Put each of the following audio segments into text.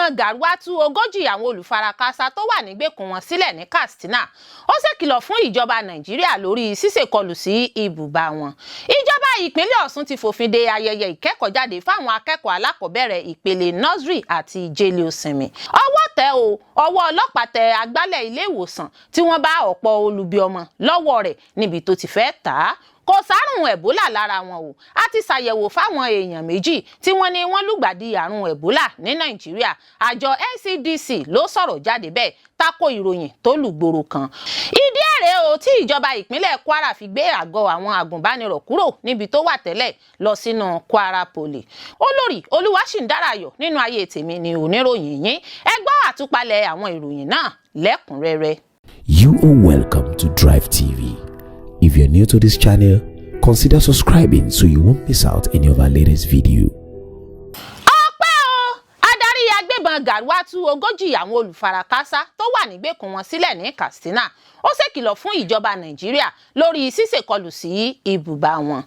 Agbébọn Gàrúwá tú 40 àwọn olùfarakásá tó wà nígbèkùn wọn sílẹ̀ ní Katsina. Ó ṣèkìlọ̀ fún ìjọba Nàìjíríà lórí ṣíṣèkọlù sí ibùba wọn. Ìjọba ìpínlẹ̀ Ọ̀ṣun ti fòfin de ayẹyẹ ìkẹ́kọ̀ọ́jáde fáwọn akẹ́kọ̀ọ́ alákọ̀ọ́bẹ̀rẹ̀ ìpele nursery àti jẹ́lé-ó-sinmi. Ọwọ́ tẹ o, ọwọ́ ọlọ́pàá tẹ agbálẹ̀ ilé ìwòsàn tí wọ́n bá ọ̀pọ̀ olubi ọmọ lọ́wọ́ rẹ̀ níbi tó ti fẹ́ tà á. Kò sárùn Ẹ̀bólà lára wọn o. A ti ṣàyẹ̀wò fáwọn èèyàn 2 tí wọ́n ní wọ́n lùgbàdì àrùn Ẹ̀bólà ní Nàìjíríà. Àjọ NCDC ló sọ̀rọ̀ jáde bẹ́ẹ̀ tako ìròyìn tó lùgbòrò kan. Ìdí èrè o tí ìjọba ìpínlẹ̀ Kwara fi gbé àgọ́ àwọn agùnbánirọ̀ kúrò níbi tó wà tẹ́lẹ̀ lọ sínú Kwara Poly. Olórí Olúwaṣìǹdárayọ̀ nínú ayé tèmi ni oníròyìn yín. Ẹ gbọ́ àtúpalẹ̀ àwọn ìròyìn náà lẹ́kùnrẹ́rẹ́. You are welcome to Drive TV. If you're new to this channel, consider subscribing so you won't miss out any of our latest video. Ọpẹ́ o, adarí agbébọn Gàrúwá tú 40 àwọn olùfarakásá tó wà nígbèkùn wọn sílẹ̀ ní Katsina. Ó ṣèkìlọ̀ fún ìjọba Nàìjíríà lórí ṣíṣèkọlù sí ibùba wọn.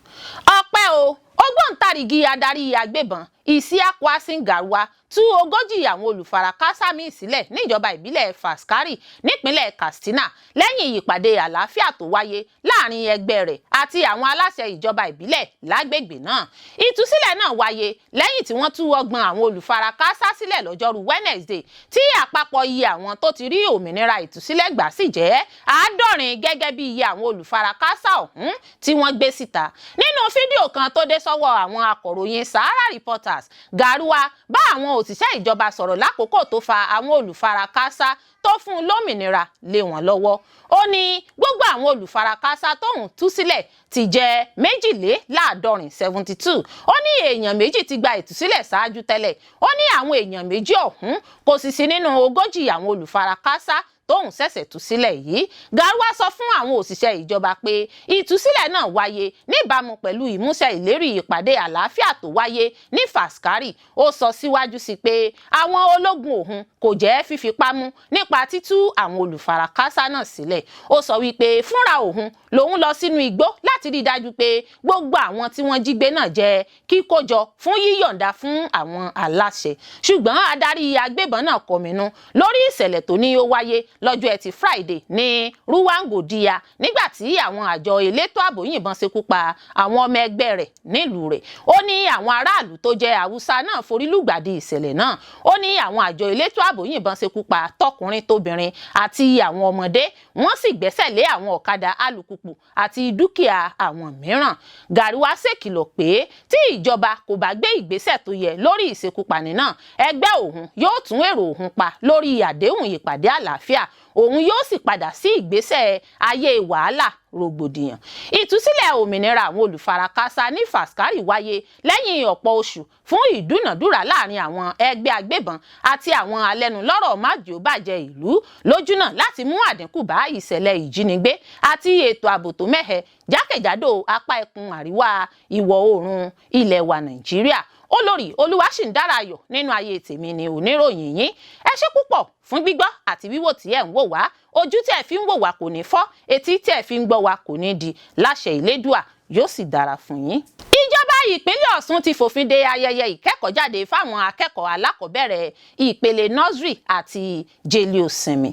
Ọpẹ́ o, ògbóǹtarìgì adarí agbébọn Isiaku Asin Gàrúwá tú 40 àwọn olùfarakásá míì sílẹ̀ níjọba ìbílẹ̀ Faskari nípínlẹ̀ Katsina lẹ́yìn ìpàdé àlàáfíà tó wáyé láàrin ẹgbẹ́ rẹ̀ àti àwọn aláṣẹ ìjọba ìbílẹ̀ lágbègbè náà. Ìtúsílẹ̀ náà wáyé lẹ́yìn tí wọ́n tú 30 àwọn olùfarakásá sílẹ̀ lọ́jọ́rú Wednesday, tí àpapọ̀ iye àwọn tó ti rí òmìnira ìtúsílẹ̀ gbà sì jẹ́ 70, gẹ́gẹ́ bí iye àwọn olùfarakásá ọ̀hún tí wọ́n gbé síta. Nínú fídíò kan tó dé sọ́wọ́ àwọn akọ̀ròyìn Sahara Reporters, Gàrúwà bá àwọn òṣìṣẹ́ ìjọba sọ̀rọ̀ lákòókò tó fa àwọn olùfarakásá tó fún un lómìnira lé wọn lọ́wọ́. Ó ní gbogbo àwọn olùfarakásá tóun tú sílẹ̀ ti jẹ́ 72, 72. Ó ní èèyàn 2 ti gba ìtúsílẹ̀ ṣáájú tẹ́lẹ̀. Ó ní àwọn èèyàn 2 ọ̀hún kò sì sí nínú 40 àwọn olùfarakásá tóun ṣẹ̀ṣẹ̀ tú sílẹ̀ yìí. Gàrúwà sọ fún àwọn òṣìṣẹ́ ìjọba pé ìtúsílẹ̀ náà wáyé níbàámu pẹ̀lú ìmúṣẹ ìlérí ìpàdé àlàáfíà tó wáyé ní Faskari. Ó sọ síwájú sí pé àwọn ológun òun kò jẹ́ fífipá mú nípa títú àwọn olùfarakásá náà sílẹ̀. Ó sọ wípé fúnra òun lòun lọ sínú igbó láti rí i dájú pé gbogbo àwọn tí wọ́n jí gbé náà jẹ́ kíkójọ fún yíyọ̀ǹda fún àwọn aláṣẹ. Ṣùgbọ́n adarí agbébọn náà kọminú lórí ìṣẹ̀lẹ̀ tó ní ó wáyé lọ́jọ́ Ẹtì Friday ní Ruwangodia, nígbà tí àwọn àjọ elétò ààbò yìnbọn ṣekú pa àwọn ọmọ ẹgbẹ́ rẹ̀ nílùú rẹ̀. Ó ní àwọn aráàlú tó jẹ́ Haúsá náà forí lùgbàdì ìṣẹ̀lẹ̀ náà. Ó ní àwọn àjọ elétò ààbò yìnbọn ṣekú pa tọkùnrin, tóbìnrin àti àwọn ọmọdé, wọ́n sì gbẹ́sẹ̀ lé àwọn ọ̀kadà, alùpùpù àti dúkìá àwọn mìíràn. Gàrúwà ṣèkìlọ̀ pé tí ìjọba kò bá gbé ìgbésẹ̀ tó yẹ lórí ìṣekúpani náà, ẹgbẹ́ òun yóò tún èrò òun pa lórí àdéhùn ìpàdé àlàáfíà, òun yóò sì padà sí ìgbésẹ̀ ayé wàhálà, rògbòdìyàn. Ìtúsílẹ̀ òmìnira àwọn olùfarakásá ní Faskari wáyé lẹ́yìn ọ̀pọ̀ oṣù fún ìdúnàdúrà láàrin àwọn ẹgbẹ́ agbébọn àti àwọn alẹ́nulọ́rọ̀ májòbàjẹ́ ìlú lójúnà láti mú àdínkù bá ìṣẹ̀lẹ̀ ìjínigbé àti ètò ààbò tó mẹ́hẹ jákèjádò apá ẹkùn àríwá ìwọ̀ oòrùn ilẹ̀ wa Nàìjíríà. Olórí Olúwaṣìǹdárayọ̀ nínú ayé tèmi ni oníròyìn yín. Ẹ ṣé púpọ̀ fún gbígbọ́ àti wíwò tí ẹ̀ ń wò wá. Ojú tí ẹ fi ń wò wá kò ní fọ́, etí tí ẹ fi ń gbọ́ wá kò ní di láṣẹ Ìlédùà. Yóò sì dára fún yín. Ìjọba ìpínlẹ̀ Ọ̀ṣun ti fòfin de ayẹyẹ ìkẹ́kọ̀ọ́jáde fáwọn akẹ́kọ̀ọ́ alákọ̀ọ́bẹ̀rẹ̀ ìpele nursery àti jẹ́lé-ó-sinmi.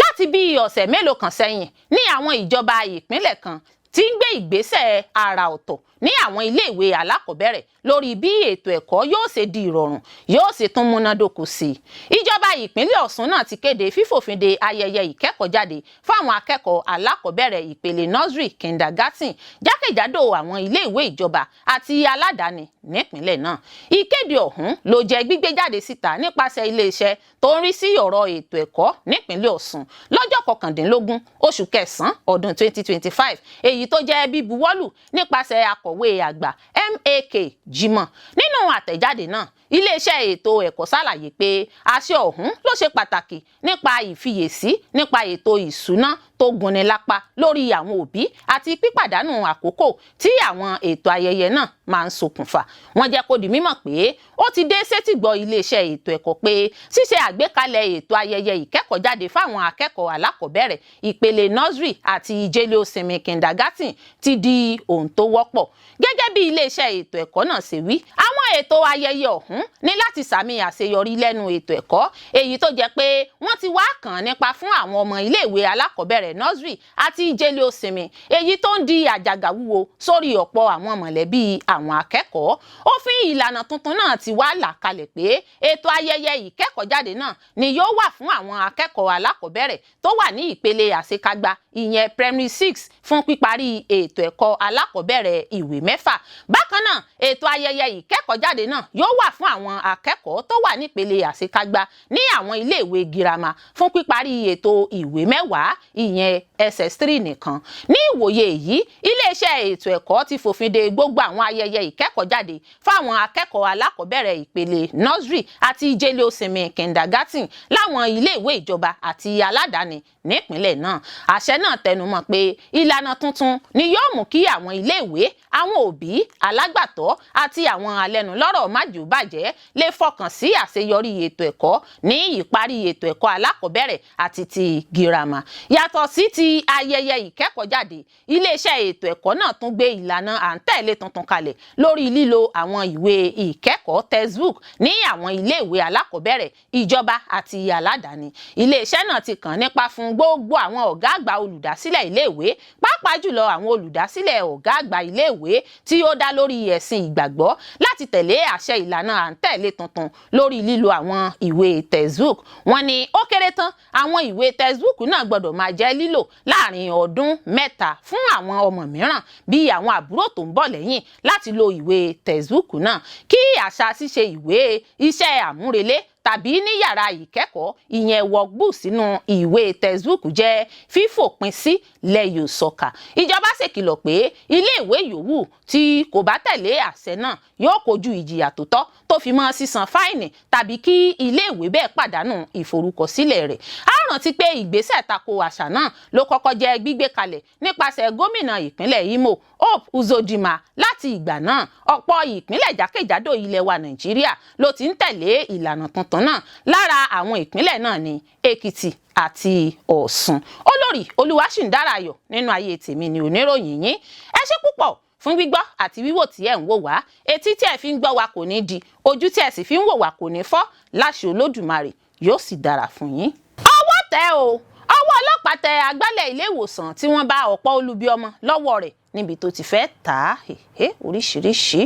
Láti bí ọ̀sẹ̀ mélòó kan sẹ́yìn ní àwọn ìjọba ìpínlẹ̀ kan tí ń gbé ìgbésẹ̀ àrà ọ̀tọ̀ ní àwọn iléèwé alákọ̀ọ́bẹ̀rẹ̀ lórí bí ètò ẹ̀kọ́ yóò ṣe di ìrọ̀rùn, yóò sì tún múnádóko sí i. Ìjọba ìpínlẹ̀ Ọ̀ṣun náà ti kéde fífòfin de ayẹyẹ ìkẹ́kọ̀ọ́jáde fáwọn akẹ́kọ̀ọ́ alákọ̀ọ́bẹ̀rẹ̀ ìpele nursery, kindergarten jákèjádò àwọn iléèwé ìjọba àti aládàáni nípìnlẹ̀ náà. Ìkéde ọ̀hún ló jẹ́ gbígbé jáde síta nípasẹ̀ iléeṣẹ́ tó ń rí sí ọ̀rọ̀ ètò ẹ̀kọ́ nípìnlẹ̀ Ọ̀ṣun lọ́jọ́ 19 oṣù kẹsàn-án ọdún 2025, èyí tó jẹ́ bíbuwọ́lù nípasẹ̀ akọ̀wé àgbà MAK Jimoh. Nínú àtẹ̀jáde náà, iléeṣẹ́ ètò ẹ̀kọ́ ṣàlàyé pé àṣẹ ọ̀hún ló ṣe pàtàkì nípa ìfiyèsí nípa ètò ìṣúná tó gúnni lápá lórí àwọn òbí àti pípàdánù àkókò tí àwọn ètò ayẹyẹ náà máa ń ṣokùnfà. Wọ́n jẹ́ kó di mímọ̀ pé ó ti dé sétìgbọ́ iléeṣẹ́ ètò ẹ̀kọ́ pé ṣíṣe àgbékalẹ̀ ètò ayẹyẹ ìkẹ́kọ̀ọ́jáde fáwọn akẹ́kọ̀ọ́ alákọ̀ọ́bẹ̀rẹ̀ ìpele nursery àti jẹ́lé-ó-sinmi, kindergarten ti di ohun tó wọ́pọ̀. Gẹ́gẹ́ bí iléeṣẹ́ ètò ẹ̀kọ́ náà ṣe wí, àwọn Àwọn ètò ayẹyẹ ọ̀hún ní láti sàmì àṣeyọrí lẹ́nu ètò ẹ̀kọ́, èyí tó jẹ́ pé wọ́n ti wá kàn án nípa fún àwọn ọmọ iléèwé alákọ̀ọ́bẹ̀rẹ̀ nursery àti jẹ́lé òsinmi, èyí tó ń di àjàgà wúwo sórí ọ̀pọ̀ àwọn mọ̀lẹ́bí àwọn akẹ́kọ̀ọ́. Òfin ìlànà tuntun náà ti wá là kalẹ̀ pé ètò ayẹyẹ ìkẹ́kọ̀ọ́jáde náà ni yóò wà fún àwọn akẹ́kọ̀ọ́ alákọ̀ọ́bẹ̀rẹ̀ tó wà ní ìpele àṣekágbá, ìyẹn primary six, fún píparí ètò ẹ̀kọ́ alákọ̀ọ́bẹ̀rẹ̀ ìwé 6. Bákan náà, ètò ayẹyẹ ìkẹ́kọ̀ọ́jáde náà yóò wà fún àwọn akẹ́kọ̀ọ́ tó wà nípele àṣekágbá ní àwọn iléèwé girama fún píparí ètò ìwé 10, ìyẹn SS3 nìkan. Ní ìwòye èyí, iléeṣẹ́ ètò ẹ̀kọ́ ti fòfin de gbogbo àwọn ayẹyẹ ìkẹ́kọ̀ọ́jáde fáwọn akẹ́kọ̀ọ́ alákọ̀ọ́bẹ̀rẹ̀ ìpele nursery àti jẹ́lé-ó-sinmi kindergarten láwọn iléèwé ìjọba àti aládàáni nípìnlẹ̀ náà. Àṣẹ náà tẹnumọ́ pé ìlànà tuntun ni yóò mú kí àwọn iléèwé, àwọn òbí, alágbàtọ́ àti àwọn alẹ́nulọ́rọ̀ májòbàjẹ́ lè fọkàn sí àṣeyọrí ètò ẹ̀kọ́ ní ìparí ètò ẹ̀kọ́ alákọ̀ọ́bẹ̀rẹ̀ àti ti girama. Yàtọ̀ sí ti ayẹyẹ ìkẹ́kọ̀ọ́jáde, iléeṣẹ́ ètò ẹ̀kọ́ náà tún gbé ìlànà à ń tẹ̀lé tuntun kalẹ̀ lórí lílo àwọn ìwé ìkẹ́kọ̀ọ́ textbook ní àwọn iléèwé alákọ̀ọ́bẹ̀rẹ̀ ìjọba àti aládàáni. Iléeṣẹ́ náà ti kàn nípa fún gbogbo àwọn ọ̀gá àgbà olùdásílẹ̀ iléèwé, pàápàá jùlọ àwọn olùdásílẹ̀ ọ̀gá àgbà iléèwé tí ó dá lórí ẹ̀sìn ìgbàgbọ́, láti tẹ̀lé àṣẹ ìlànà à ń tẹ̀lé tuntun lórí lílo àwọn ìwé textbook. Wọ́n ní ó kéré tán, àwọn ìwé textbook náà gbọ́dọ̀ máa jẹ́ lílò láàrin ọdún 3 fún àwọn ọmọ mìíràn bíi àwọn àbúrò tó ń bọ̀ lẹ́yìn láti lo ìwé textbook náà, kí àṣà ṣíṣe ìwé iṣẹ́ àmúrelé tàbí ní yàrá ìkẹ́kọ̀ọ́, ìyẹn workbook, sínú ìwé textbook jẹ́ fífòpin sí lẹ́yò sọ̀kà. Ìjọba ṣèkìlọ̀ pé iléèwé yòówù tí kò bá tẹ̀lé àṣẹ náà yóò kojú ìjìyà tó tọ́, tó fi mọ́ sísan fáìnì tàbí kí iléèwé bẹ́ẹ̀ pàdánù ìforúkọsílẹ̀ rẹ̀. A rántí pé ìgbésẹ̀ tako àṣà náà ló kọ́kọ́ jẹ́ gbígbé kalẹ̀ nípasẹ̀ gómìnà ìpínlẹ̀ Imo, Hope Uzodinma. Láti ìgbà náà, ọ̀pọ̀ ìpínlẹ̀ jákèjádò ilẹ̀ wa Nàìjíríà ló ti ń tẹ̀lé ìlànà tuntun náà. Lára àwọn ìpínlẹ̀ náà ní Èkìtì àti Ọ̀ṣun. Olórí Olúwaṣìǹdárayọ̀ nínú ayé tèmi ni oníròyìn yín. Ẹ ṣé púpọ̀ fún gbígbọ́ àti wíwò tí ẹ̀ ń wò wá. Etí tí ẹ fi ń gbọ́ wa kò ní di, ojú tí ẹ sì fi ń wò wá kò ní fọ́ láṣẹ Olódùmarè. Yóò sì dára fún yín. Ọwọ́ tẹ̀ o, ọwọ́ ọlọ́pàá tẹ agbálẹ̀ ilé ìwòsàn tí wọ́n bá ọ̀pọ̀ olubi ọmọ lọ́wọ́ rẹ̀ níbi tó ti fẹ́ tà á. Oríṣiríṣi.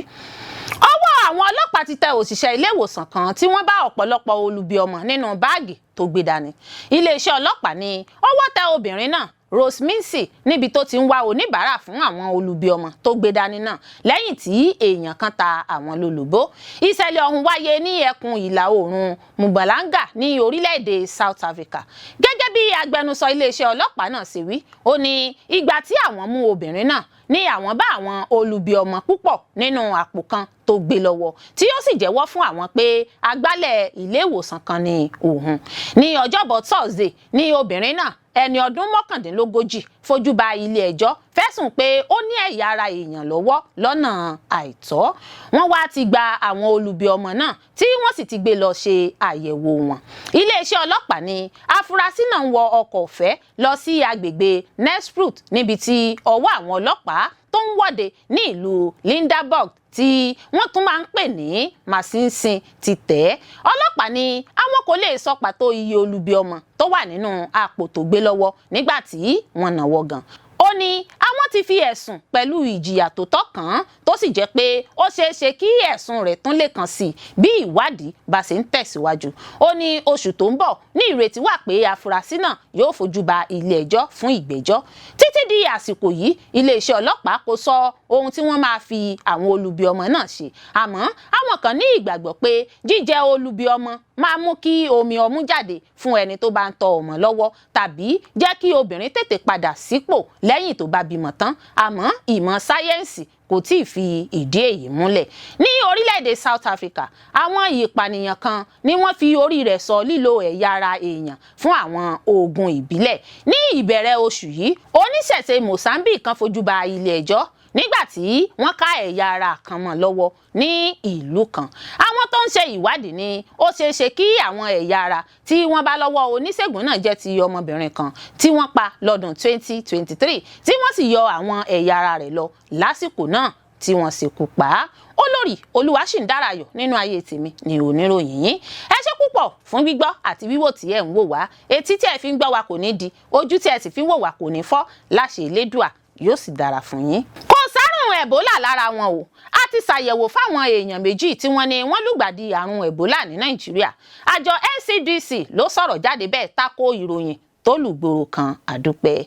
Ọwọ́ àwọn ọlọ́pàá ti tẹ òṣìṣẹ́ ilé ìwòsàn kan tí wọ́n bá ọ̀pọ̀lọpọ̀ olubi ọmọ nínú báàgì tó gbé dání. Iléeṣẹ́ ọlọ́pàá ní ọwọ́ tẹ obìnrin náà, Rose Mincy, níbi tó ti ń wá oníbàárà fún àwọn olubi ọmọ tó gbé dání náà lẹ́yìn tí èèyàn kan ta àwọn lólobó. Ìṣẹ̀lẹ̀ ọ̀hún wáyé ní ẹkùn ìlà oòrùn Mpumalanga ní orílẹ̀-èdè South Africa. Gẹ́gẹ́ bí agbẹnusọ iléeṣẹ́ ọlọ́pàá náà ṣe wí, ó ní ìgbà tí àwọn mú obìnrin náà ní àwọn bá àwọn olubi ọmọ púpọ̀ nínú àpò kan tó gbé lọ́wọ́, tí ó sì jẹ́wọ́ fún àwọn pé agbálẹ̀ ilé ìwòsàn kan ní òun. Ní ọjọ́bọ̀ Thursday ní obìnrin náà, ẹni ọdún 39, fojú ba ilé ẹjọ́ fẹ̀sùn pé ó ní ẹ̀yà ara èèyàn lọ́wọ́ lọ́nà àìtọ́. Wọ́n wá ti gba àwọn olubi ọmọ náà, tí wọ́n sì ti gbé lọ ṣe àyẹ̀wò wọn. Iléeṣẹ́ ọlọ́pàá ní afurasí náà ń wọ ọkọ̀ ọ̀fẹ́ lọ sí agbègbè Nelspruit níbi tí ọwọ́ àwọn ọlọ́pàá tó ń wọ́de ní ìlú Lydenburg, tí wọ́n tún máa ń pè ní Masinsin, ti tẹ̀ ẹ́. Ọlọ́pàá ní àwọn kò lè sọ pàtó iye olubi ọmọ tó wà nínú àpò tó gbé lọ́wọ́ nígbà tí wọ́n náwó gan. Ó ní àwọn ti fi ẹ̀sùn pẹ̀lú ìjìyà tó tọ́ kàn án, tó sì jẹ́ pé ó ṣeé ṣe kí ẹ̀sùn rẹ̀ tún lè kàn sí i bí ìwádìí bá ṣe ń tẹ̀síwájú. Ó ní oṣù tó ń bọ̀ ní ìrètí wà pé afurasí náà yóò fojú ba ilé ẹjọ́ fún ìgbẹ́jọ́. Títí di àsìkò yìí, iléeṣẹ́ ọlọ́pàá kò sọ ohun tí wọ́n máa fi àwọn olubi ọmọ náà ṣe, àmọ́ àwọn kan ní ìgbàgbọ́ pé jíjẹ olubi ọmọ máa mú kí omi ọmú jáde fún ẹni tó bá ń tọ́ ọmọ lọ́wọ́ tàbí jẹ́ kí obìnrin tètè padà sípò lẹ́yìn tó bá bímọ tán, àmọ́ ìmọ̀ sáyẹ́ǹsì kò tí ì fi ìdí èyí múlẹ̀. Ní orílẹ̀-èdè South Africa, àwọn ìpànìyàn kan ni wọ́n fi orí rẹ̀ sọ lílo ẹ̀yà ara èèyàn fún àwọn oògùn ìbílẹ̀. Ní ìbẹ̀rẹ̀ oṣù yìí, oníṣẹ̀ṣe Mozambique kan fojú ba ilé ẹjọ́ nígbà tí wọ́n ká ẹ̀yà ara kan mọ́ lọ́wọ́ ní ìlú kan. Àwọn tó ń ṣe ìwádìí ní ó ṣeé ṣe kí àwọn ẹ̀yà ara tí wọ́n bá lọ́wọ́ oníṣègùn náà jẹ́ ti ọmọbìnrin kan tí wọ́n pa lọ́dún 2023, tí wọ́n sì yọ àwọn ẹ̀yà ara rẹ̀ lọ lásìkò náà tí wọ́n ṣekú pa á. Olórí Olúwaṣìǹdárayọ̀ nínú ayé tèmi ni oníròyìn yín. Ẹ ṣé púpọ̀ fún gbígbọ́ àti wíwò tí ẹ̀ ń wò wá. Etí tí ẹ fi ń gbọ́ wa kò ní di, ojú tí ẹ sì fi ń wò wá kò ní fọ́ láṣẹ Elédùà, yóò sì dára fún yín. Kò sárùn Ẹ̀bólà lára wọn o. A ti ṣàyẹ̀wò fáwọn èèyàn 2 tí wọ́n ní wọ́n lùgbàdì àrùn Ẹ̀bólà ní Nàìjíríà. Àjọ NCDC ló sọ̀rọ̀ jáde bẹ́ẹ̀ tako ìròyìn tó lùgbòrò kan. Àdúpẹ́.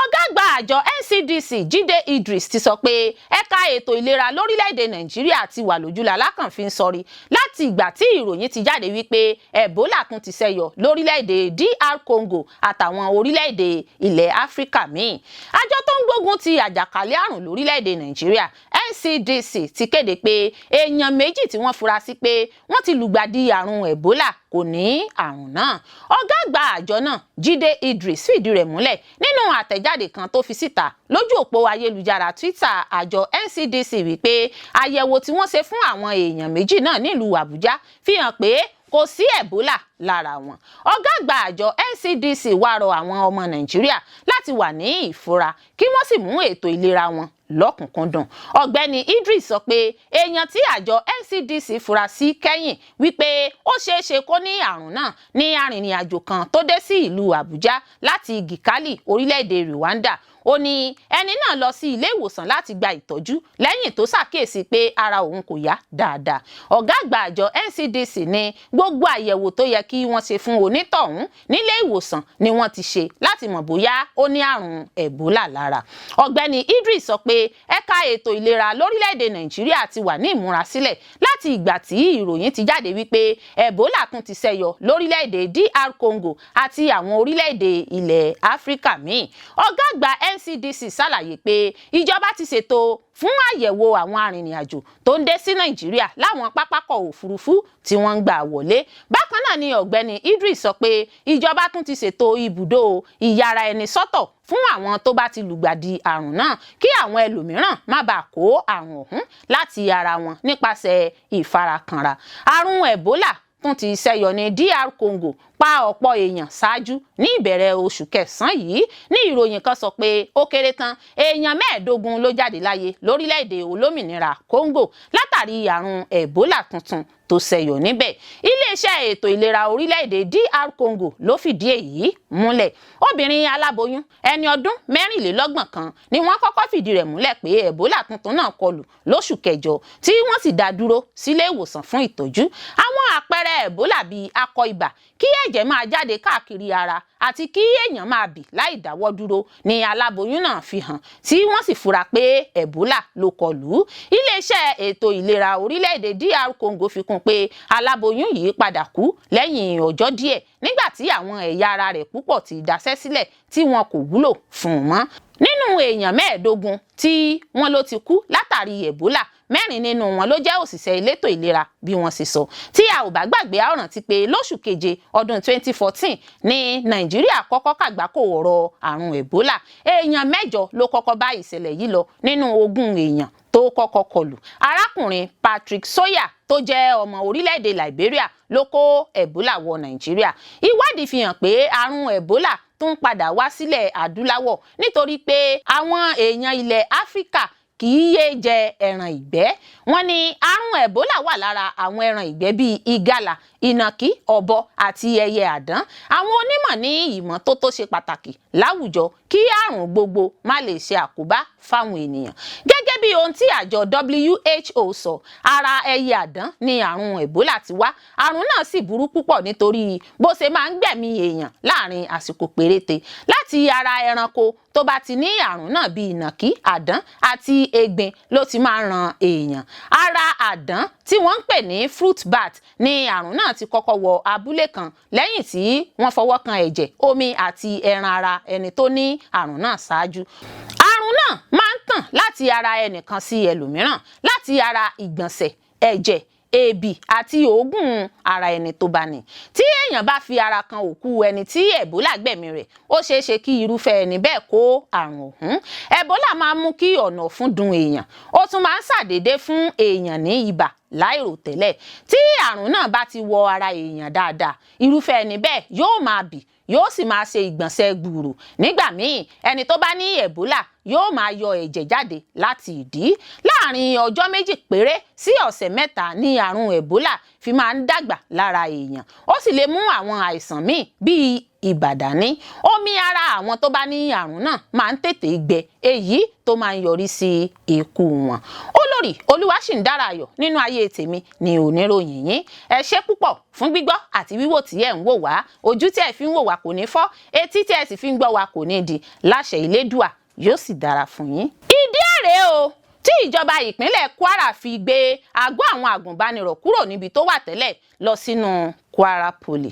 Ọ̀gá àgbà àjọ NCDC, Jídé Idris, ti sọ pé ẹ̀ka ètò ìlera lórílẹ̀‐èdè Nàìjíríà ti wà lójúlá lákànfin sọrí láti ìgbà tí ìròyìn ti jáde wípé Ẹ̀bólà tún ti ṣẹ́yọ lórílẹ̀‐èdè DR Congo àtàwọn orílẹ̀‐èdè ilẹ̀ Áfíríkà míì. Àjọ tó ń gbógun ti àjàkálẹ̀ àrùn lórílẹ̀‐èdè Nàìjíríà, NCDC, ti kéde pé èèyàn 2 tí wọ́n fura sí pé wọ́n ti lùgbàdì àrùn Ẹ̀bólà kò ní àrùn náà. Ọ̀gá àgbà àjọ náà, Jídé Idris, fìdí rẹ̀ múlẹ̀ nínú àtẹ̀jáde kan tó fi síta lójú òpó ayélujára Twitter àjọ NCDC wípé àyẹ̀wò tí wọ́n ṣe fún àwọn èèyàn 2 náà nílùú Àbújá fi hàn pé kò sí Ẹ̀bólà lára wọn. Ọ̀gá àgbà àjọ NCDC wá rọ àwọn ọmọ Nàìjíríà láti wà ní ìfura, kí wọ́n sì mú ètò ìlera wọn lọ́kùnkúndùn. Ọ̀gbẹ́ni Idris sọ pé èèyàn tí àjọ NCDC fura sí kẹ́yìn wípé ó ṣeéṣe kó ní àrùn náà ní arìnrìn-àjò kan tó dé sí ìlú Àbújá láti Kigali, orílẹ̀-èdè Rwanda. Ó ní ẹni náà lọ sí ilé ìwòsàn láti gba ìtọ́jú lẹ́yìn tó ṣàkíyèsí pé ara òun kò yá dáadáa. Ọ̀gá àgbà àjọ NCDC ní gbogbo àyẹ̀wò tó yẹ kí wọ́n ṣe fún onítọ̀hún nílé ìwòsàn ni wọ́n ti ṣe láti mọ̀ bóyá ó ní àrùn Ẹ̀bólà lára. Ọ̀gbẹ́ni Idris sọ pé ẹ̀ka ètò ìlera lórílẹ̀‐èdè Nàìjíríà ti wà ní ìmúrasílẹ̀ láti ìgbà tí ìròyìn ti jáde wípé Ẹ̀bólà tún ti ṣẹ́yọ lórílẹ̀‐èdè DR Congo àti àwọn orílẹ̀‐èdè ilẹ̀ Áfíríkà míì. Ọ̀gá àgbà NCDC ṣàlàyé pé ìjọba ti ṣètò fún àyẹ̀wò àwọn arìnrìn-àjò tó ń dé sí Nàìjíríà láwọn pápákọ̀ òfurufú tí wọ́n ń gbà wọlé. Bákan náà ni ọ̀gbẹ́ni Idris sọ pé ìjọba tún ti ṣètò ibùdó ìyára ẹni sọ́tọ̀ fún àwọn tó bá ti lùgbàdì àrùn náà, kí àwọn ẹlòmíràn má bàa kó àrùn ọ̀hún láti ara wọn nípasẹ̀ ìfarakànra. Àrùn Ẹ̀bólà tún ti ṣẹ́yọ ní DR Congo, pa ọ̀pọ̀ èèyàn ṣáájú ní ìbẹ̀rẹ̀ oṣù kẹsàn-án yìí. Ní ìròyìn kan sọ pé ó kéré tán èèyàn 15 ló jáde láyé lórílẹ̀‐èdè olómìnira Congo látàrí àrùn Ẹ̀bólà tuntun tó ṣẹyọ níbẹ̀. Iléeṣẹ́ ètò ìlera orílẹ̀-èdè DR Congo ló fìdí èyí múlẹ̀. Obìnrin aláboyún ẹni ọdún 24 kan ni wọ́n kọ́kọ́ fìdí rẹ̀ múlẹ̀ pé Ẹ̀bólà tuntun náà kọlù lóṣù kẹjọ, tí wọ́n sì dá dúró sílé ìwòsàn fún ìtọ́jú. Àwọn àpẹẹrẹ Ẹ̀bólà bíi akọ ibà, kí ẹ̀jẹ̀ máa jáde káàkiri ara àti kí èèyàn máa bì láì dáwọ́ dúró ni aláboyún náà fi hàn, tí wọ́n sì fura pé Ẹ̀bólà ló kọlù ú. Iléeṣẹ́ ètò ìlera orílẹ̀-èdè DR Congo fi kún pé aláboyún yìí padà kú lẹ́yìn ọjọ́ díẹ̀, nígbà tí àwọn ẹ̀yà ara rẹ̀ púpọ̀ ti daṣẹ́ sílẹ̀ tí wọn kò wúlò fún un mọ́. Nínú èèyàn 15 tí wọ́n ló ti kú látàrí Ẹ̀bólà, 4 nínú wọn ló jẹ́ òṣìṣẹ́ elétò ìlera, bí wọ́n ṣe sọ. Tí a ò bá gbàgbé, a ó rántí pé lóṣù keje ọdún 2014 ní Nàìjíríà kọ́kọ́ kàgbákò ọ̀rọ̀ àrùn Ẹ̀bólà. Èèyàn 8 ló kọ́kọ́ bá ìṣẹ̀lẹ̀ yìí lọ nínú 20 èèyàn tó kọ́kọ́ kọlù. Arákùnrin Patrick Sawyer tó jẹ́ ọmọ orílẹ̀-èdè Liberia ló kó Ẹ̀bólà wọ Nàìjíríà. Ìwádìí fi hàn pé àrùn Ẹ̀bólà tún padà wá sílẹ̀ adúláwọ̀ nítorí pé àwọn èèyàn ilẹ̀ Áfíríkà kì í yé jẹ ẹran ìgbẹ́. Wọ́n ní àrùn Ẹ̀bólà wà lára àwọn ẹran ìgbẹ́ bíi ìgalà, ìnàkí, ọ̀bọ àti ẹyẹ àdán. Àwọn onímọ̀ ní ìmọ́tótó ṣe pàtàkì láwùjọ kí àrùn gbogbo má lè ṣe àkóbá fáwọn ènìyàn. Gẹ́gẹ́ bí ohun tí àjọ WHO sọ, ara ẹyẹ àdán ni àrùn Ẹ̀bólà ti wá. Àrùn náà sì burú púpọ̀ nítorí bó ṣe máa ń gbẹ̀mí èèyàn láàrin àsìkò péréte. Láti ara ẹranko tó bá ti ní àrùn náà bíi ìnàkí, àdán àti egbin ló ti máa ń ran èèyàn. Ara àdán tí wọ́n ń pè ní fruit bat ni àrùn náà ti kọ́kọ́ wọ abúlé kan, lẹ́yìn tí wọ́n fọwọ́ kan ẹ̀jẹ̀, omi àti ẹran ara ẹni tó ní àrùn náà ṣáájú. Àrùn náà máa ń tàn láti ara ẹnìkan sí ẹlòmíràn láti ara ìgbọ̀nsẹ̀, ẹ̀jẹ̀, èébì àti òógùn ara ẹni tó bá ní. Tí èèyàn bá fi ara kan òkú ẹni tí Ẹ̀bólà gbẹ̀mí rẹ̀, ó ṣeé ṣe kí irúfẹ́ ẹni bẹ́ẹ̀ kó àrùn ọ̀hún. Ẹ̀bólà máa ń mú kí ọ̀nà ọ̀fun dùn èèyàn. Ó tún máa ń ṣàdédé fún èèyàn ní ibà láìròtẹ́lẹ̀. Tí àrùn náà bá ti wọ ara èèyàn dáadáa, irúfẹ́ ẹni bẹ́ẹ̀ yóò máa bì, Yóò sì máa ṣe ìgbọ̀nsẹ̀ gbùrù. Nígbà míì, ẹni tó bá ní Ebola yóò máa yọ ẹ̀jẹ̀ jáde láti ìdí. Láàrin ọjọ́ 2 péré sí ọ̀sẹ̀ 3 ní àrùn Ebola fi máa ń dàgbà lára èèyàn. Ó sì lè mú àwọn àìsàn míì bíi ibà dání. Omi ara àwọn tó bá ní àrùn náà máa ń tètè gbẹ, èyí tó máa ń yọrí sí ikú wọn. Olórí Olúwaṣìǹdára Ayọ̀ nínú ayé tèmi ni oníròyìn yín. Ẹ ṣé púpọ̀ fún gbígbọ́ àti wíwò tí ẹ̀ ń wò wá. Ojú tí ẹ fi ń wò wá kò ní fọ́, etí tí ẹ sì fi ń gbọ́ wá kò ní di. Láṣẹ Ìlédùà, yóò sì dára fún yín. Ìdí èrè o tí ìjọba ìpínlẹ̀ Kwara fi gbé àgọ́ àwọn àgùnbánirọ̀ kúrò níbi tó wà tẹ́lẹ̀ lọ sínú Kwara Poly.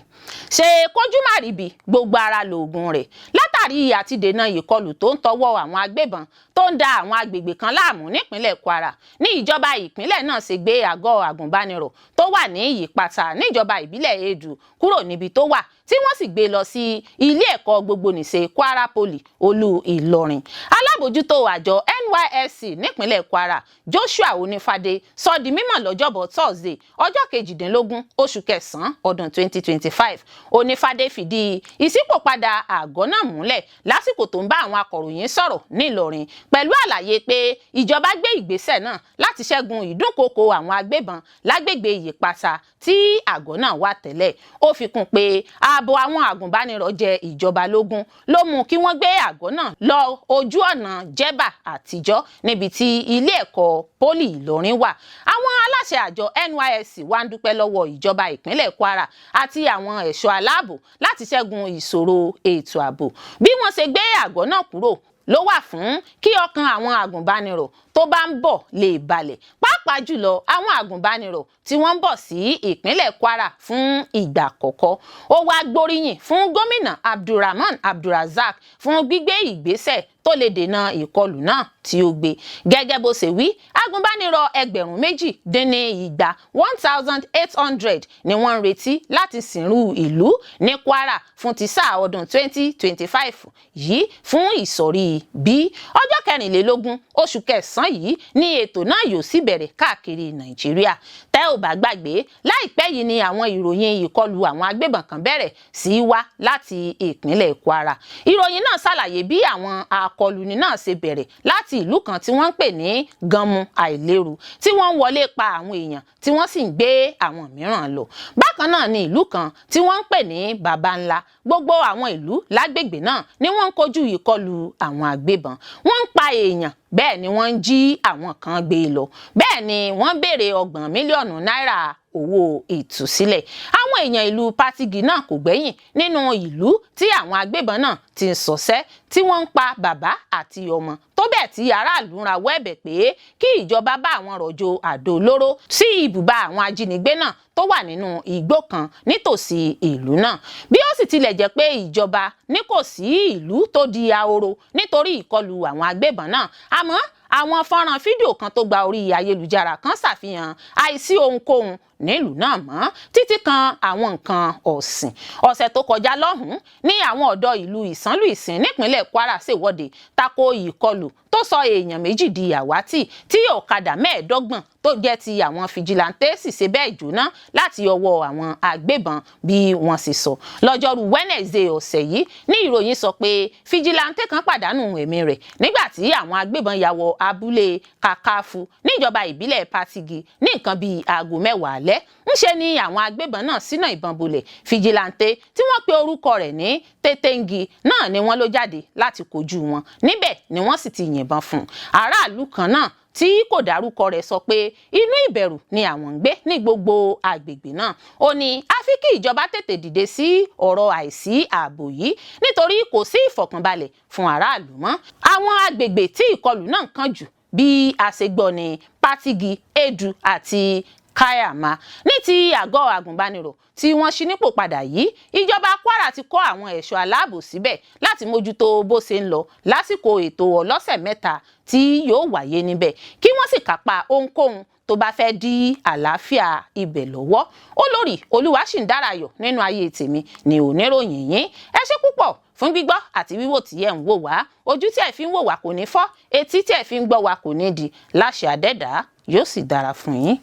Ṣe kójú má ríbi, gbogbo ara lóògùn rẹ̀. Látàrí àti dènà ìkọlù tó ń tọwọ́ àwọn agbébọn tó ń da àwọn agbègbè kan láàmú nípínlẹ̀ Kwara ní ìjọba ìpínlẹ̀ náà ṣe gbé àgọ́ àgùnbánirọ̀ tó wà ní Ìpàtà níjọba ìbílẹ̀ Èdù kúrò níbi tó wà, tí wọ́n sì gbé lọ sí ilé ẹ̀kọ́ gbogbonìṣe Kwara Poly, Olú Ìlọrin. Alábòjútó àjọ NYSC nípínlẹ̀ Kwara, Joshua Onífàdé, sọ di mímọ̀ lọ́jọ́bọ̀ Thursday, ọjọ́ 18 oṣù kẹsàn-án ọdún 2025. Onífàdé fìdí ìṣípòpadà àgọ́ náà múlẹ̀ lásìkò tó ń bá àwọn akọ̀ròyìn sọ̀rọ̀ nílọrin, pẹ̀lú àlàyé pé ìjọba gbé ìgbésẹ̀ náà láti ṣẹ́gun ìdúnkokò àwọn agbébọn lágbègbè Ìyípàtà tí àgọ́ náà wà tẹ́lẹ̀. Ó fi kún pé ààbò àwọn àgùnbánirọ̀ jẹ ìjọba lógún, ló mú kí wọ́n gbé àgọ́ náà lọ ojú ọ̀nà Jẹ́bà àtijọ́ níbi tí ilé ẹ̀kọ́ Poly Ìlọrin wà. Àwọn aláṣẹ àjọ NYSC wá ń dúpẹ́ lọ́wọ́ ìjọba ìpínlẹ̀ Kwara àti àwọn ẹ̀ṣọ́ aláàbò láti ṣẹ́gun ìṣòro ètò ààbò. Bí wọ́n ṣe gbé àgọ́ náà kúrò ló wà fún kí ọkàn àwọn àgùnbánirọ̀ tó bá ń bọ̀ lè balẹ̀, pàápàá jùlọ àwọn àgùnbánirọ̀ tí wọ́n ń bọ̀ sí ìpínlẹ̀ Kwara fún ìgbà àkọ́kọ́. Ó wá gbóríyìn fún gómìnà Abdulrahman Abdulrazak fún gbígbé ìgbésẹ̀ tó lè dènà ìkọlù náà tí ó gbé. Gẹ́gẹ́ bó ṣe wí, agùnbánirọ̀ 2200, 1800, ni wọ́n ń retí láti sìnrú ìlú ní Kwara fún ti sáà ọdún 2025 yìí fún ìsọ̀rí bí. Ọjọ́ 24 oṣù kẹsàn-án yìí ní ètò náà yóò sì bẹ̀rẹ̀ káàkiri Nàìjíríà. Tẹ́ ò bá gbàgbé, láìpẹ́ yìí ni àwọn ìròyìn ìkọlù àwọn agbébọn kan bẹ̀rẹ̀ sí í wá láti ìpínlẹ̀ Kwara. Ìròyìn náà ṣàlàyé bí àwọn akọlùní náà ṣe bẹ̀rẹ̀ láti ìlú kan tí wọ́n ń pè ní Ganmu Àìlérú, tí wọ́n ń wọlé pa àwọn èèyàn, tí wọ́n sì ń gbé àwọn mìíràn lọ. Bákan náà ní ìlú kan tí wọ́n ń pè ní Baba Ńlá. Gbogbo àwọn ìlú lágbègbè náà ni wọ́n ń kojú ìkọlù àwọn agbébọn. Wọ́n ń pa èèyàn, bẹ́ẹ̀ ni wọ́n ń jí àwọn kan gbé lọ, bẹ́ẹ̀ ni wọ́n béèrè 30 mílíọ̀nù náírà owó ìtúsílẹ̀. Àwọn èèyàn ìlú Patigi náà kò gbẹ́yìn nínú ìlú tí àwọn agbébọn náà ti ń ṣọṣẹ́, tí wọ́n ń pa bàbá àti ọmọ, tó bẹ́ẹ̀ tí aráàlú ń rawọ́ ẹ̀bẹ̀ pé kí ìjọba bá àwọn rọ̀jò àdó olóró sí ibùba àwọn ajínigbé náà tó wà nínú igbó kan nítòsí ìlú náà. Bí ó sì tilẹ̀ jẹ́ pé ìjọba ní kò sí ìlú tó di ahoro nítorí ìkọlù àwọn agbébọn náà, àmọ́ àwọn fọ́nrán fídíò kan tó gba orí ayélujára kan ṣàfihàn àìsí ohunkóhun nílùú náà mọ́, títí kan àwọn nǹkan ọ̀sìn. Ọ̀sẹ̀ tó kọjá lọ́hùn-ún ní àwọn ọ̀dọ́ ìlú Ìsánlù Ìsìn nípínlẹ̀ Kwara ṣèwọ́de tako ìkọlù tó sọ èèyàn 2 di àwátì, tí ọ̀kadà 25 tó jẹ́ ti àwọn fìjìláńtẹ́ sì ṣe bẹ́ẹ̀ jóná láti ọwọ́ àwọn agbébọn, bí wọ́n ṣe sọ. Lọ́jọ́rú Wednesday ọ̀sẹ̀ yìí ní ìròyìn sọ pé fìjìláńtẹ́ kan pàdánù ẹ̀mí rẹ̀ nígbà tí àwọn agbébọn ya wọ abúlé Kàkàfù níjọba ìbílẹ̀ Patigi ní nǹkan bíi aago 10 alẹ́. Ńṣe ni àwọn agbébọn náà ṣínà ìbọn bolẹ̀. Fìjìláńtẹ́ tí wọ́n pe orúkọ rẹ̀ ní Tétéǹgì náà ni wọ́n ló jáde láti kojú wọn. Níbẹ̀ ni wọ́n sì ti yìnbọn fún un. Aráàlú kan náà tí kò dárúkọ rẹ̀ sọ pé inú ìbẹ̀rù ni àwọn ń gbé ní gbogbo àgbègbè náà. Ó ní àfi kí ìjọba tètè dìde sí ọ̀rọ̀ àìsí ààbò yìí, nítorí kò sí ìfọ̀kànbalẹ̀ fún aráàlú mọ́. Àwọn àgbègbè tí ìkọlù náà kàn jù, bí a ṣe gbọ́, ní Patigi, Edu àti Kaiama. Ní ti àgọ́ àgùnbánirọ̀ tí wọ́n ṣí nípò padà yìí, ìjọba Kwara ti kó àwọn ẹ̀ṣọ́ aláàbò síbẹ̀ láti mójútó bó ṣe ń lọ lásìkò ètò ọlọ́sẹ̀ 3 tí yóò wáyé níbẹ̀, kí wọ́n sì kápá ohunkóhun tó bá fẹ́ dí àlàáfíà ibẹ̀ lọ́wọ́. Olórí Olúwaṣìǹdárayọ̀ nínú ayé tèmi ni oníròyìn yín. Ẹ ṣé púpọ̀ fún gbígbọ́ àti wíwò tí ẹ̀ ń wò wá. Ojú tí ẹ̀ fi ń wò wá kò ní fọ́, etí tí ẹ̀ fi ń gbọ́ wá kò ní di. Láṣẹ Àdẹ́dàá, yóò sì dára fún yín.